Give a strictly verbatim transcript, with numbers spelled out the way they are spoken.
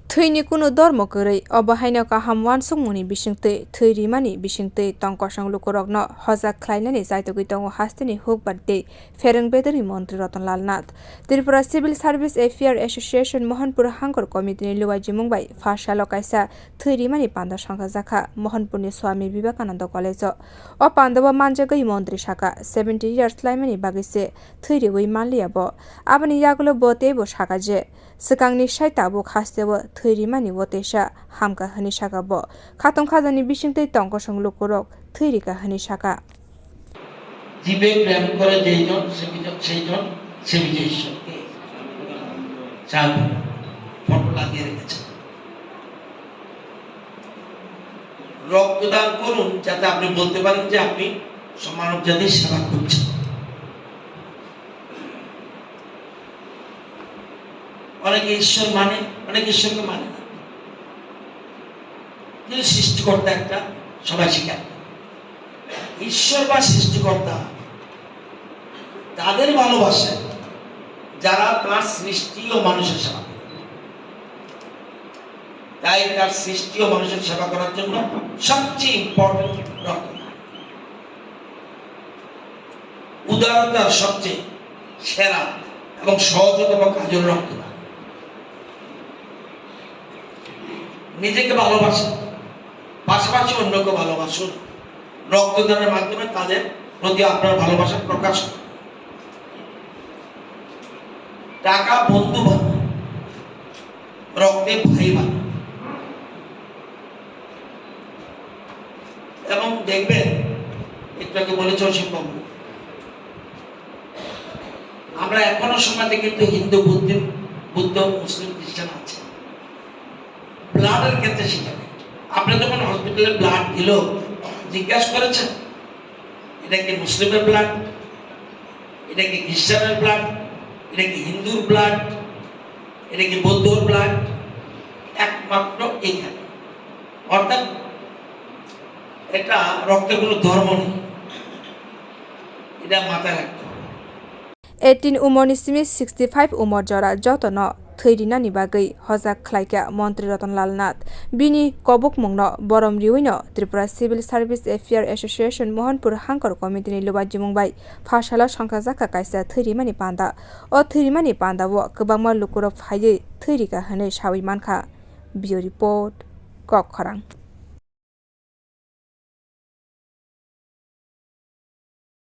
Thwini kunu dormo kwrwi, obo haino kaham uansukmungni bisingtwi, thwi rimani bisingtwi tong kosong lukurokno hojak khlainani chaitogwi tongo hasteni hukbar tei phereng bedorni montri Ratan Lal Nath. Tripura Civil Service Affair Association Mohanpur Hangkor Committee ni luaijimung bai pha salo kaisa thwi rimani panda songkha jakha Mohanpurni Swami Vivekananda College o. O pandao manjagwi montri saka, seventy years laimani bagwi se thwi riwi manliya bo. Aboni yagulo bo teibo saka je, swkangni sai tabuk hasteo thwi rimani o teisa hamkha hwnwi saka bo. Khatung khajani bisingtwi tong kosong lukurok thwi rikha hwnwi saka. জীবে প্রেম করে যেইজন, সে বিজন-, সেইজন সেবিত ঈশ্বরকে। চাঁদ ফটো লাগিয়ে রেখেছে। রক্তদান করুন, যাতে আপনি বলতে পারেন যে আপনি মানব জাতির সেবা করছেন। অনেকে ঈশ্বর মানে, অনেকে ঈশ্বরকে মানে না, কিন্তু সৃষ্টিকর্তা একটা সবাই স্বীকার করে। ঈশ্বর বা সৃষ্টিকর্তা তাদের ভালোবাসেন যারা তার সৃষ্টি ও মানুষের সেবা করে। তাই তার সৃষ্টি ও মানুষের সেবা করার জন্য সবচেয়ে ইম্পর্টেন্ট রক্তদান। উদারতার সবচেয়ে সেরা এবং সহজতম কাজ হল রক্তদান। নিজেকে ভালোবাসুন, পাশাপাশি অন্যকে ভালোবাসুন। রক্তদানের মাধ্যমে তাদের প্রতি আপনার ভালোবাসা প্রকাশ করুন। টাকা বন্ধু বানায়, রক্তে ভাই বানায়। এবং দেখবেন, একটু আগে বলেছে অসীম বাবু, আমরা এখনো সমাজে কিন্তু হিন্দু, বুদ্ধ, বুদ্ধ, মুসলিম, খ্রিস্টান আছে। ব্লাডের ক্ষেত্রে সেটা নেই। আপনার যখন হসপিটালে ব্লাড দিল, জিজ্ঞাসা করেছেন, এটা কি মুসলিমের ব্লাড, এটা কি খ্রিস্টানের ব্লাড, এটা কি হিন্দুর ব্লাড, এটা কি বৌদ্ধর ব্লাড? একমাত্র এখানে। অর্থাৎ এটা রক্তের কোনো ধর্ম নেই, এটা মাথায় রাখতে হবে। Eighteen umorni simi sixty five umor jora jotono thwi rinani bagwi hojak khlaikha Montri Ratan Lal Nath. Bini kobokmungno borom riwino Tripura Civil Service Affair Association Mohanpur Hangkor Committee ni luaijimung bai pha salo songkha jakha kaisa thwi rimani panda. O thwi rimani panda o kwbangma lukurok phaiwi thwi rikha hwnwi sawi mankha. Bureau Report, Kokkhorang.